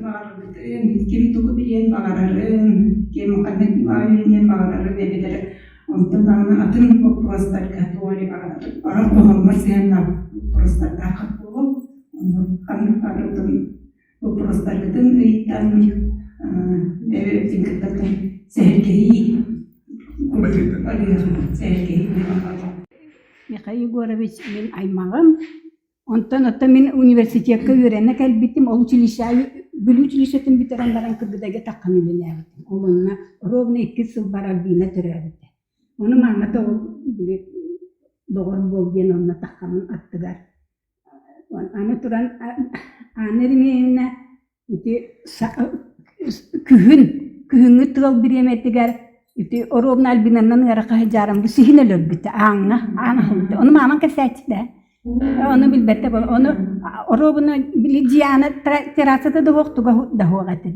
баҕараргытын, ким тугу билиэн баҕарарын, ким ханнык ньымаҕа үөрэниэн баҕарарын эбэтэр онтон даҕаны атын боппуруостарга туох эрэ баҕарар баҕар хоһооҥҥор сыһыаннаах боппуруостардааххыт буолуо. Онно ханнык баҕарар боппуруостаргытын ыйытан бэйэ-бэйэбитин кытта сэһэргэһии сэһэргэһии Михаил Егорович мин аймаҕым. Онтон оттон мин университекка үөрэнэ кэлбитим, ол училище Бүлүү училищетын бүтэрэн баран Кыргыдайга таххан үлэлээбитим. Ол онно ровно икки сыл бар Альбина төрөөбүтэ. Ону маамата ол били доҕор буол диэн онно таххаммын аттыгар. Аны туран Анна Еремеевна Ити күһүн, күһүҥҥү тыал бириэмэтигэр ити оруобуна Альбинаннан ыарахан сыдьаарым бу сиһин өлөрбүтэ ааҥҥа, аан аһыллыбыта. Ону маамам кэпсээччитэ. Ону билбэттэ буола. Ону оруобуна били Диана террасата да суох туга да суох этэ.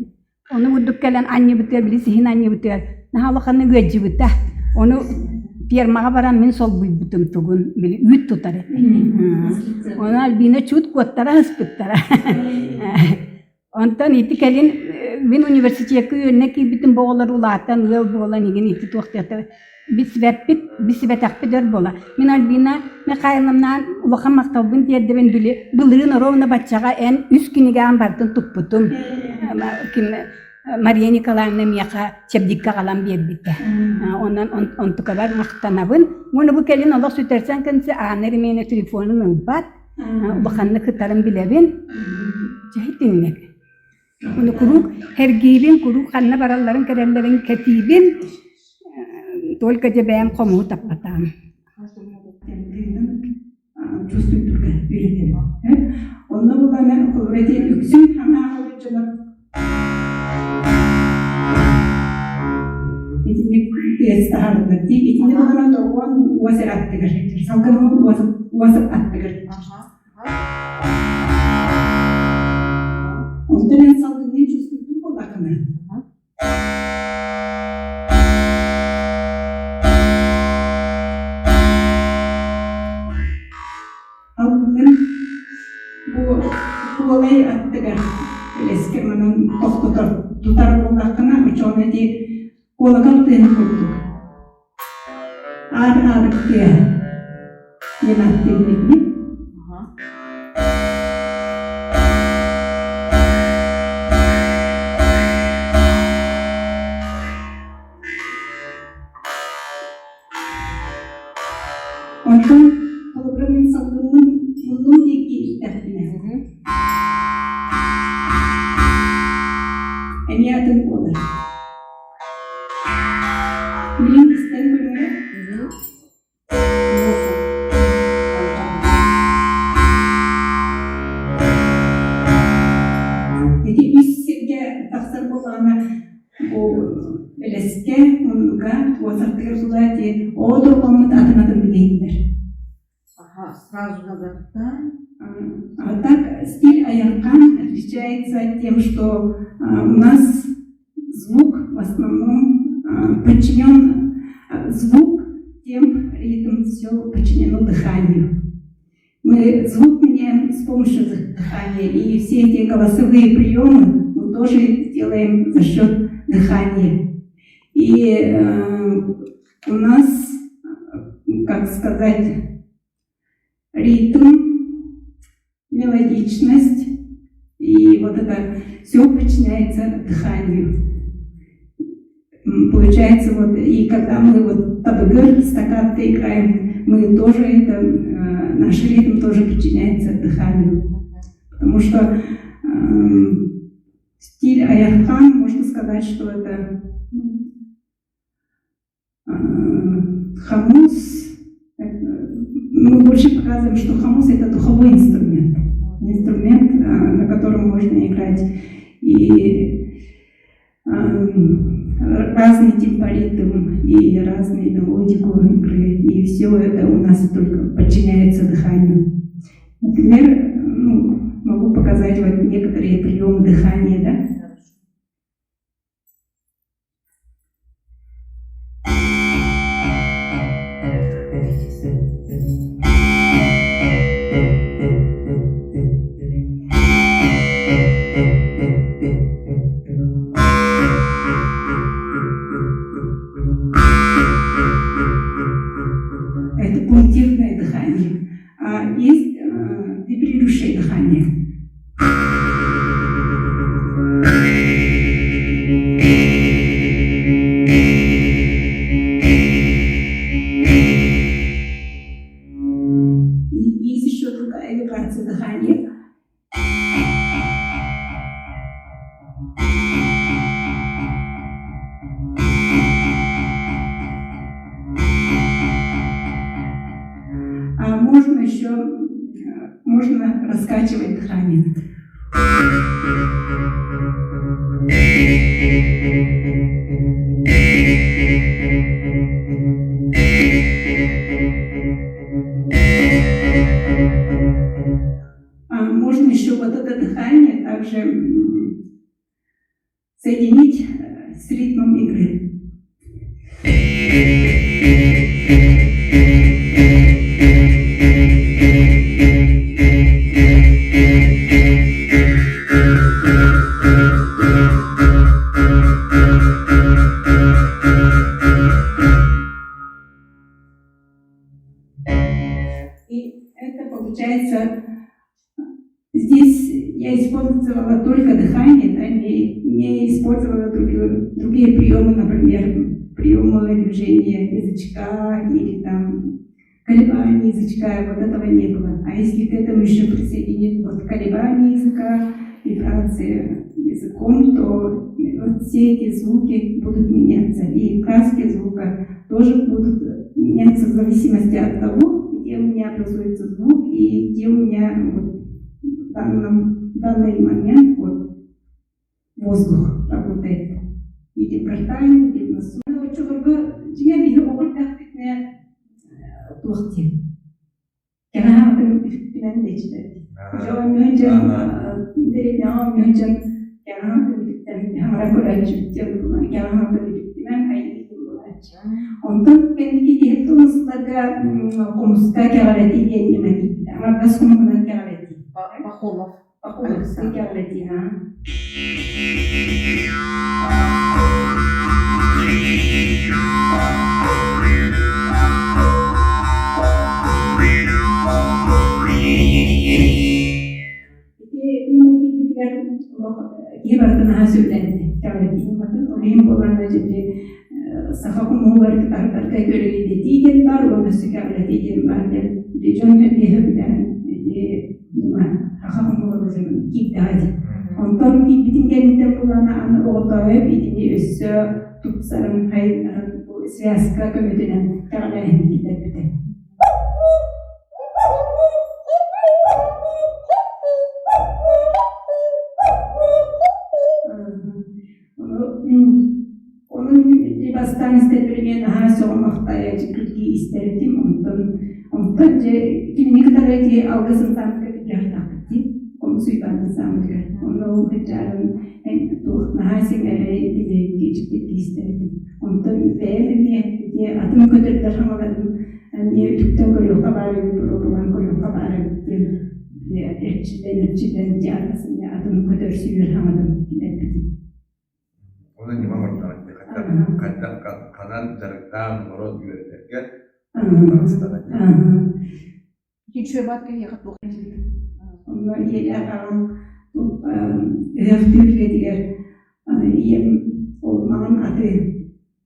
Ону курдук кэлэн анньыбытыгар, били сиһин анньыбытыгар наһаа улаханнык ыалдьыбыта. Ону фермаҕа баран мин солбуйбутум тугун, били үүт тутар этэ. Ону Альбина чуут куоттара сыспыттара. Онтон ити кэлин мин университекка үөрэнэ киирбитим бу оҕолор улаатан ыал буолан игин ити туох диэтэ билсибэппит, билсибэтэхпит өр буола. Мин Альбина Михайловнаан улахан махталбын тиэрдэбин били былырыын ровно баччаҕа эн үс кинигэҕин барытын туппутум. Ким Мария Николаевна миэхэ чэбдиккэ аҕалан биэрбитэ. Онон онтукабар махтанабын. Уонна бу кэлин олох сүтэрсэн кэнсэ Анна Еремеевна телефонун ылбат. Улаханнык кытарын билэбин. Дьэ итинник. Ону куруук эргиибин, куруук ханна баралларын кэлэллэрин кэтиибин. Только дьэ бэйэм хомуһу таппатаҕым. Чувствуйдурга үөрэтэр. Онно булана холобура ити үксүн хаҥаа дьоно итинник тыас таһаараллар дии. Итини булана дорҕоон уос эрэ аттыгар, салгын уос аттыгар. Онтон эн салгынныын чувствуйдур буоллаххына Алгыһын бу куолай аттыгар элэскэ манан тохтотор тутар буоллаххына оччоҕуна ити куолакал тыаһын курдук аар-аарык тыаһа диэн ааттыыбын итини. Онтон холобура мин салгыммын муннум диэки иһиттэхпинэ эмиэ атын буолар. Билин истэн көрүҥэ Ити үс сиргэ тахсар буоллаҕына бу бэлэскэ, муннуга, уосартыгар тула ити оо дорҕооммут атын-атын билиһиннэр. Ага, сразу надо А так стиль Аяркан отличается тем, что у нас звук в основном подчинен звук, темп, ритм, все подчинено дыханию. Мы звук меняем с помощью дыхания, и все эти голосовые приемы мы тоже делаем за счет дыхания. И у нас, как сказать, ритм, мелодичность, и вот это все подчиняется дыханию. Получается, вот, и когда мы вот табыгыр, стаккато играем, мы тоже это, наш ритм тоже подчиняется дыханию. Потому что э, стиль Аярхан, можно сказать, что это хомус, мы больше показываем, что хомус это духовой инструмент, инструмент, на котором можно играть и разный темпоритм, и разную мелодику игры, и все это у нас только подчиняется дыханию. Например, ну, могу показать вот некоторые приемы дыхания, да? еще можно раскачивать дыхание. А можно еще вот это дыхание также соединить с ритмом игры. И это получается, здесь я использовала только дыхание, да, не использовала другие приемы, например, приемы движения язычка или там колебания язычка, вот этого не было. А если к этому еще присоединить вот колебания языка, вибрации языком, то вот все эти звуки будут меняться. И краски звука тоже будут меняться в зависимости от того, где у меня образуется звук и где у меня вот в данный момент вот воздух работает. Или в гортани, или в носу. Оччолорго дьиҥэ биһи оҕо эрдэхпитинэ туох диэн кэҕэһэҕитин үтүктүнэн дэччилэр. Дьэ оонньоон дьон дэриэбинэҕэ оонньоон дьон кэҕэһэҕитин үтүктэн хаҥара көрөөччүбүт диэн булан кэҕэһэҕитин үтүктүмэн айыы диэн буолааччы. Онтон кэнники тиһэх тумустарга хомуска кэҕэлэтии диэн ньыма киирбитэ. Аҥардас хомуһунан кэҕэлэтии. Пахомов. Пахомовскай кэҕэлэтии, аа. Ити ньыма киирбитигэр киһи барыта наһаа сөбүлээтэ. Кэҕэлэтии ньыматын. Ол иһин буоллаҕына дьэ саха хомуһугар кытардарга көрүллэтии диэн баар уонна өссө кэҕэлэтии диэн баар диэн дьон эмиэ сөбүлээн ити ньыма саха хомуһугар уже киирдэҕэ дии. Онтон киирбитин кэнниттэн буоллаҕына аны оҕотоойоп итини өссө тупсаран, хайыннаран бу связка көмөтүнэн кэҕэлээһини киллэрбитэ. Ону бастаан истэрбин наһаа сөҕө-махтайа дьиккиргии истэр этим. Онтон дьэ кинини кытары ити алгыс ынтааммыкка бииргэ дии. Хомусуйбаан ансааммытыгар. Онно ол кырдьаарын туох наһаа сэҥээрэ дьиккиргии истэр этим. Онтон бэйэм эмиэ ити атын көтөрдөр хаҥаларын эмиэ үтүктэн көрүөххэ баар эбит, боруобалаан көрүөххэ баар эбит диэн эрчиллэн эрчиллэн дьэ атын көтөр сүүрэр хаҥатын билэрбитим. Оны ньыма оҥордоҕо дии хайдах ханан дьарыктаан олорон үөрэтэргэ таҕыстаҕа дии. Кичүөбат киһиэхэ туох Онно ийэлээх аҕам ыһыах түһүлгэтигэр ийэм ол маҥан аты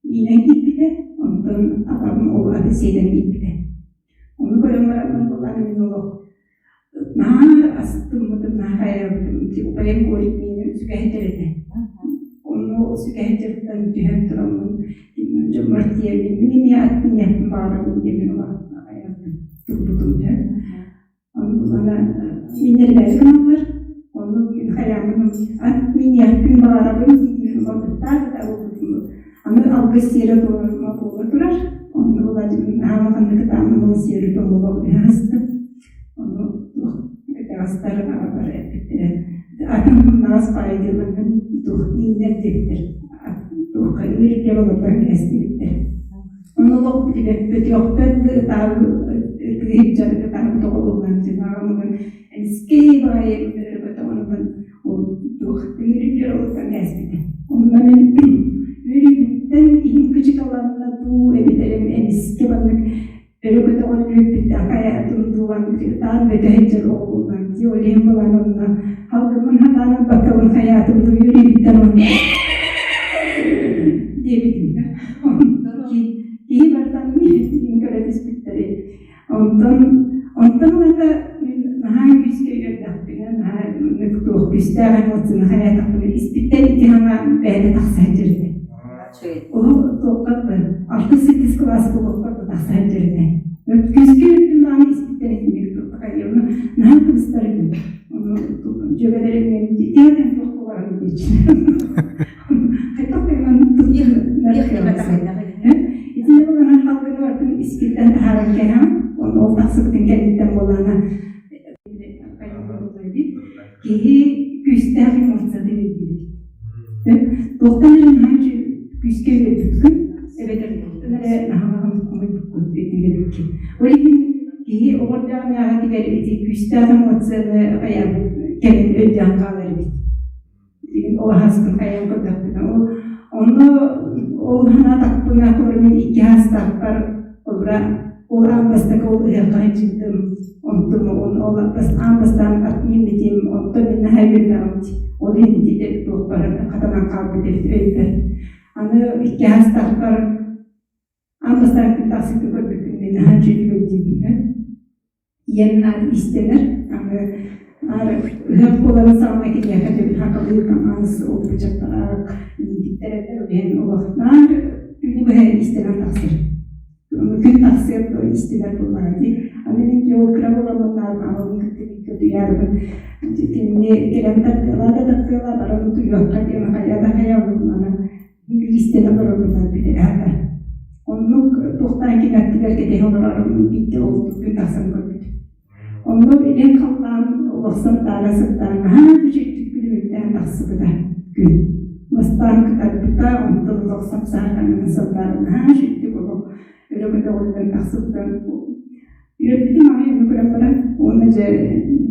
миинэн киирбитэ, онтон аҕам ол аты сиэтэн киирбитэ. Ону көрөн бараммын буоллаҕына мин олох наһаа астыммытым, наһаа хайаабытым. Убайым говорит миигин сүгэһитэр этэ. Онно ол сүгэһитэртэн түһэн тураммын дьоммор тиийэммин мин эмиэ ат миниэхпин баҕарабын диэммин улахан турбутум үһү. Ону булана миннэрбээри гыналлар. Онно мин хайааммын ат миниэхпин баҕарабын диир уларбыттаах да буолбутум. Аны алгыс сиэрэ туома буола турар. Онно була наһаа улаханнык ытааммын ол сиэри туомуга үһэ сыстым. Ону туох кырдьаҕастар аҕалар эппиттэрэ атын хамнаҕас баайы дьылларынан туох мииннэр диэбиттэр туохха үөрүллэр олордон кээстибиттэр. Ону олох бөтүөхпөт да ытаабы ытыыр ытаабыт оҕо буоллаҕым дьэ аҕам ылан эмискэ баҕайы өрө көтөҕөн ылан ол туох үөрүллэр олордон кээспитэ. Онно мин үөрүүбүттэн иһим кычыкаланна дуу эбэтэр эмискэ маннык өрө көтөҕүллүбүт хайаатын дуулан ытаан бөтөһүнчэр оҕолунан дии ол иһин булан онно халгыммын хатаан ылбаккабын хайаатым дуу үөрүүбүттэн онно диэбитим киһи барытан миигин көрө түспүттэри онтон онтон ылата мин наһаа күүскэ үөрдэхпинэ наһаа туох күүстээх эмоцияны хайаатахпына испиттэн ити хаҥа бэйэтэ тахса сылдьар Оһох туоххат алтыс-сэттис кылаас буолуохпар да тахсан дьэрэтэ. Күүскэ үрдүн мааны испиттэн итинтэн итинник туттахайыамна наһаа кыбыстар этим. Ону дьүөгэлэрим мен тиэтэн туох буоларын диэччи. Хайдах да Итиннэ булана халгыны бартын искиттэн таһааран кэһэм, оны ол тахсыбытын кэнниттэн буолана киһи күүстээх эмоциятын өйдүүр. Туохтан эрэ наһаа күүскэ үөрбүккүн, эбэтэр туохтан эрэ наһаа хомойбуккун өйдүүр эбиккин. Ол иһин киһи оҕордоох-мээҕитигэр ити күүстээх эмоцияны хайаабыт кэлин өйдөөн хаалар эбит. Билигин ол аһаспын хайаан көрдөхпүнэ, ол онно ол санаатахпына, холобура мин икки аастаахпар, холобура ол аан бастакы ол ыһыахха сылдьыбытым, онтум ол аан бастаан ат мииммитим, онтон мин наһаа үөрдэҕим ол иһин ити туохпар хатанан хаалбыт эбит өйбөр. Аны икки аастаахпар аан бастаан күн тахсыыта көрбүппүн мин наһаа үчүгэй диибин. Ийэм наар иистэнэр, аны наар ыһыах буоларын саҕана киниэхэ дьэ хакалыы таҥас, ол-бу дьахтара иититтэрэллэр, ол иһин олох наар түүнү быһа иистэнэн тахсар. Ону күн тахсыар иистэнэр буоллаҕа дии. Аны мин дьэ ол кыра буоламмын наар маамабын кытта бииргэ утуйаарбын кинини кэлэн тардыалаа да тардыалаа баран утуйуохха диэн хайа да хайа аны биир истэнэ олорорбунан бүтэрээта. Оннук туохтаан кини аттыгар кэтэһэ олорорум биирдэ ол күн тахсан көрбүт. Онно илин халлаан улахсан таара сыттаан наһаа үчүгдүк күлүмүрдээн тахсыбыта күн. Бастаан кытарбыта, онтон олох сапсаарханынан сылдьаары наһаа үчүгдүк олох өрө көтөҕүллэн тахсыбытын үөрбүтүм аҕай ону көрөн баран уонна дьэ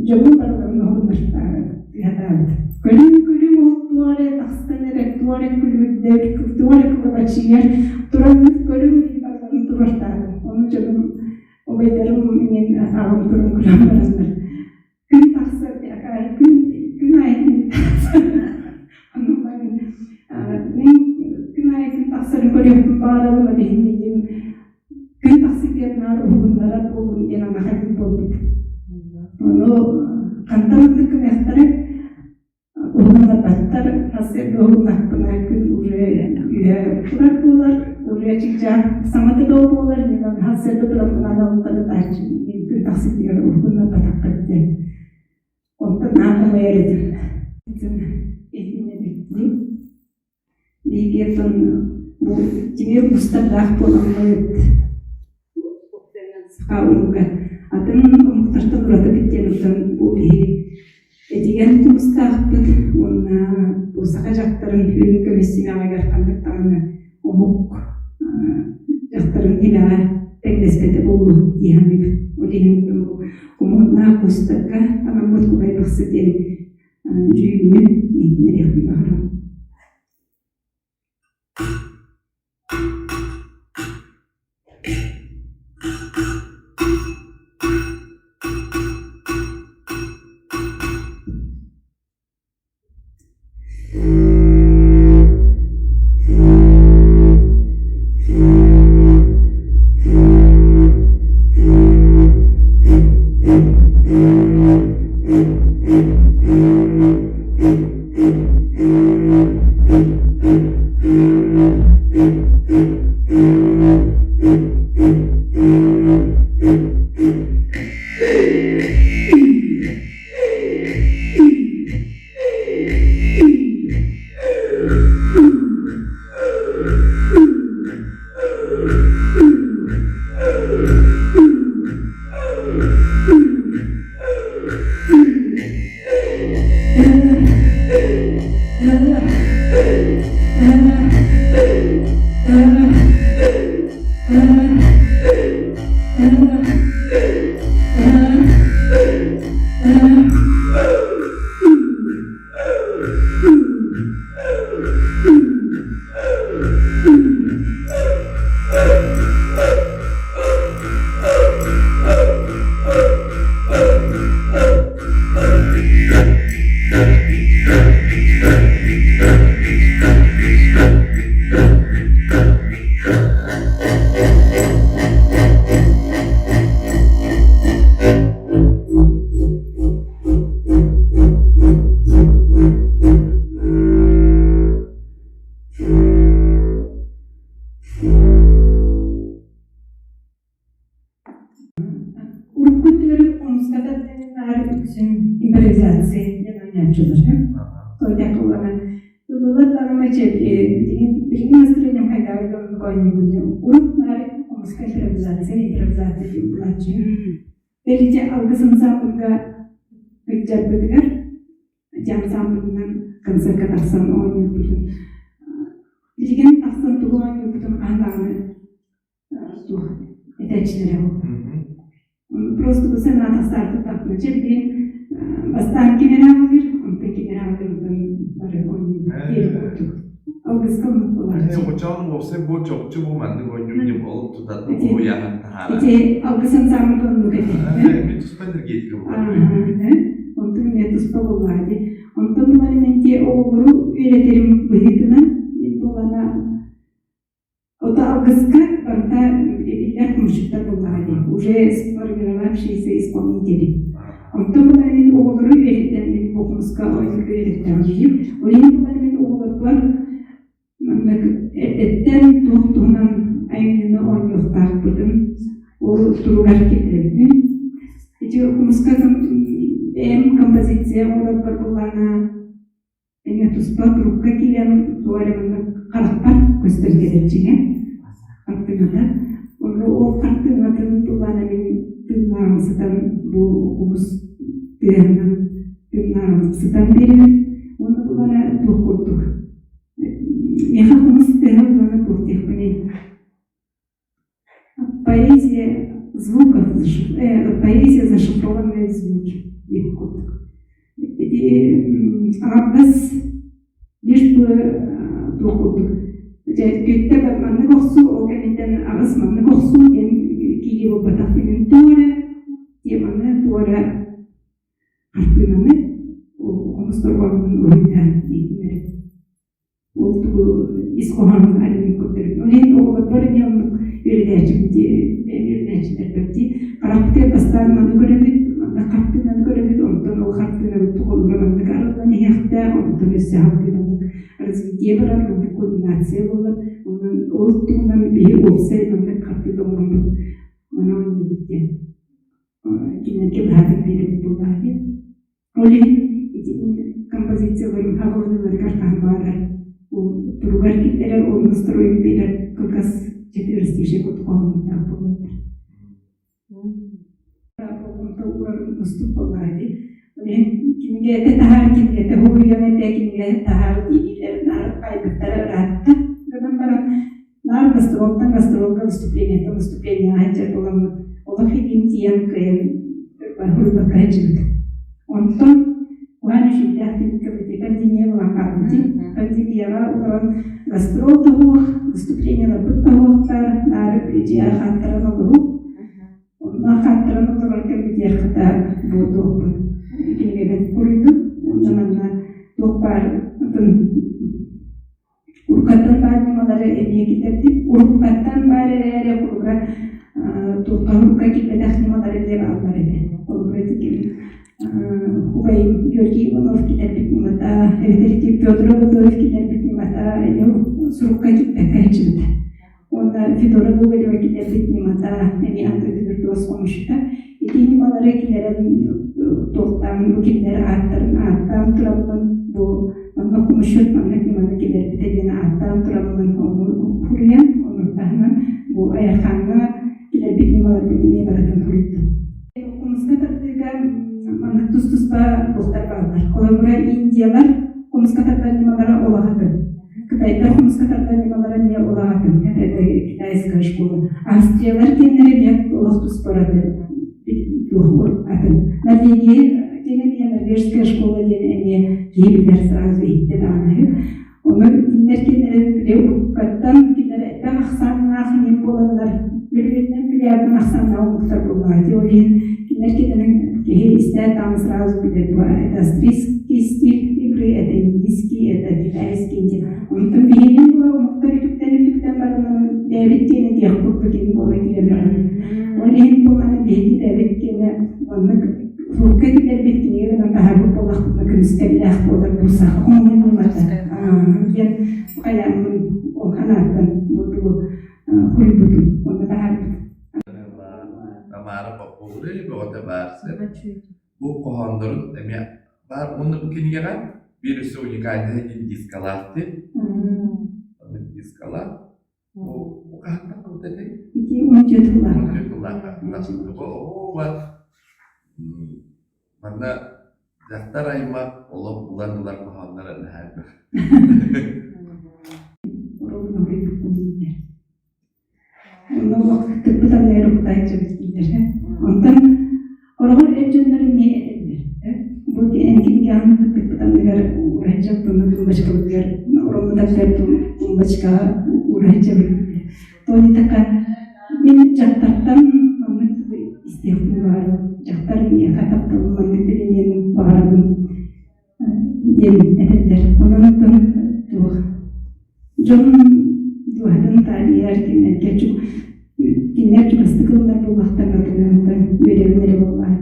дьонум барыларын уһугуннартаары тыаһатаабыт. Көрүҥ көрүҥ ол туох эрэ тахсан эрэ туох эрэ күлүмүрдэр туох эрэ кылабачыйар тураммыт көрүҥ дии барыларын туруортаатым. Ону дьонум убайдарым мин аҕам туран көрөн бараннар күн тахсар акаары күн күн аайы күн тахсар мин күн аайы күн тахсарын көрүөхпүн баҕарабын ол иһин миигин күн тахсыытыгар наар уһугуннарар буолуҥ диэн анахайбыт буолбут. Ону хантан ыннык гыныахтарай Уһуннарбаттар, сарсыарда уһуннахпына күн уже үөһэ турар буолар, уже чыгдьаах саҥата да буолар, мен сарсыарда туран аналыттан ытааччы күн тахсыытыгар уһуннарбатахпыт диэн. Онтон наһаа хомойор этим. Биһиги бу тимир устардаах буоламмыт саха омуга атын омуктартан уратыбыт диэн оттон бу биһи этигэн тумустаахпыт уонна бу саха дьахтарын үрүҥ көмүс симэҕигэр ханнык даҕаны омук дьахтарын тилэҕэ тэҥнэспэтэ буолуо дии саныыбын. Ол иһин хомуһуннаах кустарга анаммыт Кубай Бахсы диэн дьүүнү иһитиннэриэхпин баҕарабын. ойноччулар. Тойдах улана Ылылар даҕаны билигин билигин настроением хайдааҕы да оннук оонньуубун дьэ урут наар хомуска импровизация импровизация диэн булааччы. Бэл ити алгыс ансаамбылга сылдьарбытыгар ити ансаамбылынан концертка тахсан оонньуурбутун билигин тахсан тугу оонньуурбутун хаһан даҕаны суох этээччилэрэ Просто бу санаа тахсаартын Чэ билигин бастаан ким эрэ аҕалыыр, онтон ким эрэ аҕалыыр, онтон бары оонньуур диэн курдук. Алгыска оннук буолааччы. Очоон уопсай бу чопчу бу маннык оонньуур диэн олох тутатын уһуйааһын таһаарар. Ити алгыс ансаамбылга оннук этэ. Эмиэ туспа энергетика буолар. Онтон эмиэ туспа буоллаҕа дии. Онтон булар мен те оҕолору үөрэтэрим быһыытынан мин буолана Ото алгыска барыта биллэр хомусчуттар буоллаҕа дии, уже сформировавшиеся исполнители. Онтон булар мин оҕолору үөрэттэн мин бу хомуска оонньуурга үөрэттэҕим дии. Ол иһин булар мин оҕолорбор маннык эрдэттэн туох туһунан айымньыны оонньуохтаахпытын ол туругар киллэрэбин. Ити хомуска бэйэм композиция оҥорорбор буоллаҕына Эмиэ туспа турукка киирэн туох эрэ маннык харахпар көстөр кэлэрчиҥэ хартыыната. Ону ол хартыынатын тулаана мин тыыннааҕым сытан бу хомус тыаһынан тыыннааҕым сытан биэрэбин. Уонна булана туох курдук. Миэхэ хомус тыаһа булана туох диэхпиний Поэзия звуков, поэзия зашифрованные звуки диэн курдук. Ити аҥардас лишь бы туох курдук дьэ түөттэ маннык охсуу, ол кэнниттэн аҕыс маннык охсуу диэн киирии буолбатах диэн туох эрэ теманы, туох эрэ хартыынаны хомус дорҕоонун уруйдаан иһитиннэрэр. Ол тугу ис хоһоонун арыйан көрдөрөбүн. Ол иһин оҕолорбор эмиэ оннук үөрэтээччибин дии, бэйэм үөрэнээччилэрбэр дии. Харахпытыгар бастаан маны көрөбүт, манна хартыынаны көрөбүт, онтон ол хартыынабыт холобура маннык арыллан иһиэхтээх, онтон өссө салгыы маннык развитие барар, маннык кульминация буолар. Онон ол туһунан биһи уопсай маннык хартыына оҥороммут, маны оонньуубут диэн кинилэргэ быһааран биэрэбит буоллаҕа дии. Ол иһин ити композицияларым хаалларыыларыгар хаһан баҕарар ол туругар киллэрэр, ол настроен биэрэр кылгас четверостишие курдук хоһооннордоох буолаллар. Болҕомто уурарым устук буоллаҕа дии. Ол иһин кинигэ таһаар, кинигэтэ уһуйан этэ, кинигэ таһаар дииллэр наар хаайбыттара ыраатта гынан баран наар гастролтан гастролга выступлениеттан выступлениеҕа сылдьар буоламмыт олох илиим тиийэн кыайан уруйбакка сылдьыбыт. Онтон уһаан үчүгэйдээх түмүккэ бити пандемия буолан хаалбытын. Пандемияҕа олорон гастрол тоһуох, выступлениеларбыт тоһуохтар, наары дьиэҕэ хааттаран олоруу. Онно хааттаран олорор кэммитигэр хата бу туохпун кинигэбин уруйдум. Уонна манна туох баар атын Уруккаттан баар ньымалары эмиэ киллэрдим. Уруккаттан баар эрээри холобура туохха урукка киирбэтэх ньымалар эмиэ бааллар этэ. Холобура ити убайым Георгий Иванов киллэрбит ньымата, эбэтэр ити Петр Готоев киллэрбит ньымата эмиэ сурукка киирбэккэ сылдьыбыта. Уонна Федора Гоголева киллэрбит ньымата эмиэ антыгы виртуоз хомусчута. Ити ньымалары киллэрэн туохтаан бу кинилэр ааттарын ааттаан тураммын бу манна хомусчут маннык ньыманы киллэрбитэ диэн ааттаан тураммын ону суруйан, ону таһынан бу Айархааҥҥа киллэрбит ньымаларбын эмиэ барытын суруйдум. Хомуска тардыыга маннык тус-туспа туохтар бааллар. Холобура, Индиялар хомуска тардар ньымалара олох атын. Кытайдар хомуска тардар ньымалара эмиэ олох атын. Это китайская школа. Австриялар диэннэрэ эмиэ олох туспа атын. Атын. Норвегия диэн эмиэ норвежская школа диэн эмиэ киһи билэр сразу иһиттэ даҕаны. Онон кинилэр кинилэрин били уруккаттан кинилэр элбэх ахсааннаах ньим буоланнар миллионынан миллиардынан ахсааннаах омуктар буоллаҕа дии. Ол иһин кинилэр кинилэрин киһи истээт даҕаны сразу билэр бу это австрийский стиль игры, это индийский, это китайский диэн. Онтон биһигин була омуктар үтүктэн үтүктэн баран бэйэбит диэни диэх курдук иһин буола киирэн баран. Ол иһин буоллаҕына биһиги бэйэбит диэни маннык Урукку киллэрбит кинигэ гынан таһаарбыт буоллахпытына көмүскэллээх буолар бу саха хомуйун ньымата диэн хайааммын ол ханааттан бу тугу хуруйбутум уонна таһаарбытым. Тамара Попова бөҕөтө баар сир. Бу хоһооннорун эмиэ Баар уонна бу кинигэҕэ биир өссө уникальнай диэн дискалаах дии. Дискалаах. Бу хаһантан кылта этэй? Ити 14 тыллаах. 14 тыллаах. Оо, манна дьахтар аймах олох булан ылар хоһоонноро наһаа элбэх. Онно олох тыппыт анныгар уктааччыбыт дииллэр. Онтон ороҕор эр дьоннор эмиэ этэллэр. Бу эн кинигэҕин тыппыт анныгар уурайдьабытын тумбочкабытыгар ороммутаттар тумбочкаҕа уурайдьабыт дииллэр. Тони така мин дьахтартан маннык истиэхпин баҕарабын. Дьахтар миэхэ тапталын маннык билиниэн баҕарабын диэн этэллэр. Онон оттон туох дьон дууһатын таарыйар кинилэргэ кинилэр чугастык ылынар буоллахтарына оттон үөрэбин эрэ буоллаҕа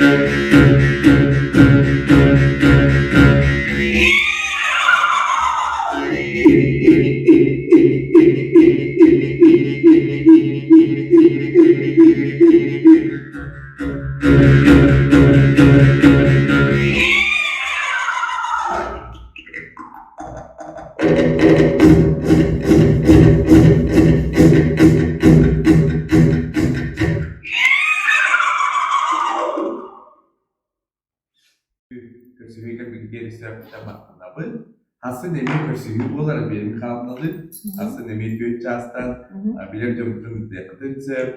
Thank you. Көрсүһүүгэ билгээр истээхпитэ махтанабын. Хассын эмиэ көрсүһүү буолар, биэрин хааллалын. Хассын эмиэ түөрт чаастан билэр дьоммутун ыытыаххытын сөп.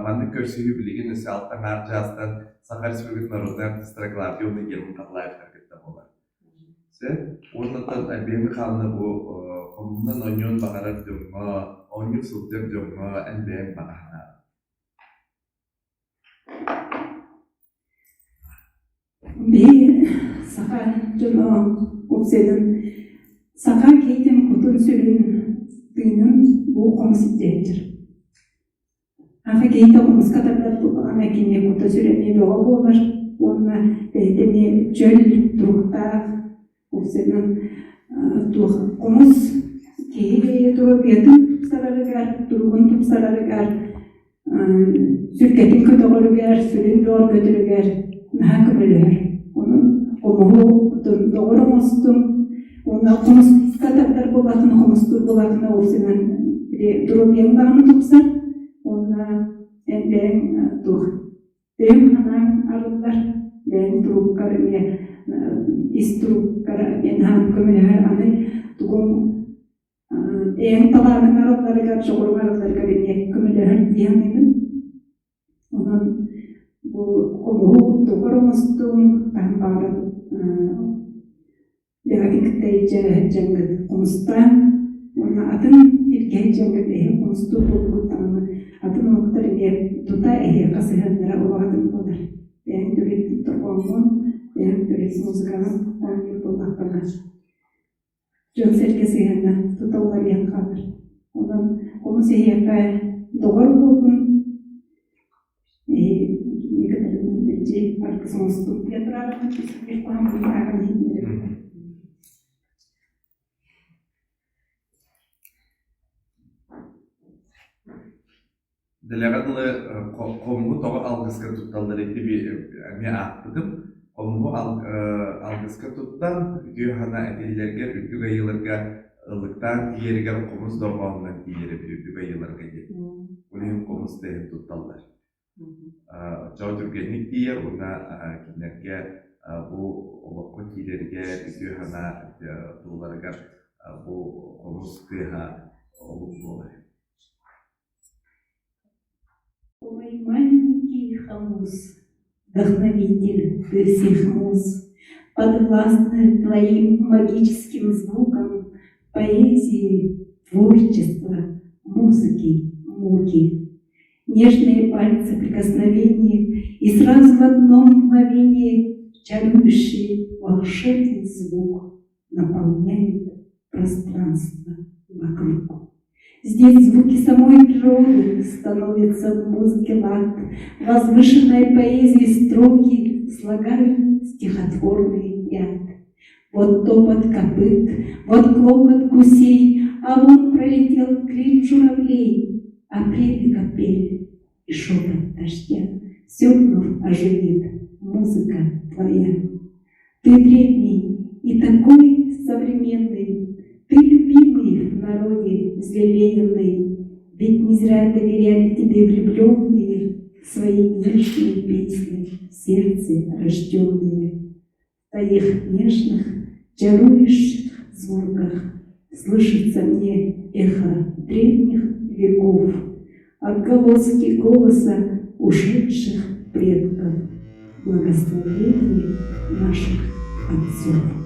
Маннык көрсүһүү билигин өссө алта аҥаар чаастан Саха Республикатын народнай артыыстара Клавдия уонна Герман Харлаевтар кытта буолар. Сөп. Уонна Альбина Михайловна бу хомуһунан оонньуон баҕарар дьоҥҥо, оонньуу сылдьар дьоҥҥо эн бэйэҥ баҕаһына Биһиги саха дьоно уопсайынан саха киһитин кутун-сүрүн тыынын бу хомус илдьээччи. Аха киһитэ хомуска тардар буоллаҕына кини кута-сүрэ эмиэ бөҕө буолар уонна бэйэтэ эмиэ чөл туруктаах уопсайынан туох хомус киһи доруобуйатын тупсарарыгар, туругун тупсарарыгар сүргэтин көтөҕөрүгэр, сүрүн бөҕөргөтөрүгэр наһаа көмөлөһөр. Онон хомуһу доҕор оҥостуҥ уонна хомуска тардар буоллаххына, хомустуур буоллаххына уопсайынан били доруобуйаҥ даҕаны тупсар уонна эн бэйэҥ туох өйүҥ-санааҥ арыллар, бэйэҥ туруккар эмиэ ис туруккар эмиэ наһаа көмөлөһөр. Аны тугуҥ Эн талааныҥ арылларыгар, дьоҕуруҥ арылларыгар эмиэ көмөлөһөр дии саныыбын. Онон бу хомуһу доҕор оҥостуҥ, хаһан баҕарар бэҕэтин кытта илдьэ сылдьаҥҥыт хомустаан уонна атын илгэ сылдьаҥҥыт эһи хомустуур буолбугут даҕаны атын омуктар эмиэ тута эһиэхэ сыһыаннара улаҕатын буолар. Бэйэҥ төрүт торҕоҥҥун, бэйэҥ төрүт музыкаҕын оонньуур буоллаххына дьон-сэргэ сыһыана тута уларыйан хаалар. Онон хомус эһиэхэ доҕор буоллун, эһи мэлдьи аргыс оҥостуҥ диэн ааҕан иһитиннэрэбин. Дэлэҕэ дылы хомуһу тоҕо алгыска тутталлар ити эмиэ аахпытым. Хомуһу алгыска туттан, үтүө санаа этиллэргэр, үрдүк айыыларга ыллыктаан тиийэригэр хомус дорҕоонунан тиийэр эбит үрдүк айыыларга диэн. Ол иһин хомус тыаһын тутталлар. Оччоҕо түргэнник тиийэр уонна кинилэргэ бу олоххо киирэригэр, үтүө санаа туоларыгар бу хомус тыаһа олук буолар. Ой, маленький хомус, вдохновитель ты всех муз, подвластны твоим магическим звукам поэзии, творчества, музыки, муки. Нежные пальцы прикосновения и сразу в одном мгновении чарующий волшебный звук наполняет пространство вокруг. Здесь звуки самой природы становятся в музыке лад, Возвышенной поэзии строки слагают стихотворный ряд. Вот топот копыт, вот клокот гусей, А вон пролетел крик журавлей, Апрель и капель и шепот дождя. Все вновь оживит музыка твоя. Ты древний и такой современный, Ты любимый в народе взлелеянный, Ведь не зря доверяли тебе влюбленные Свои нежные песни в сердце рожденные. В твоих нежных, чарующих звуках Слышится мне эхо древних веков, Отголоски голоса ушедших предков, Благословение наших отцов.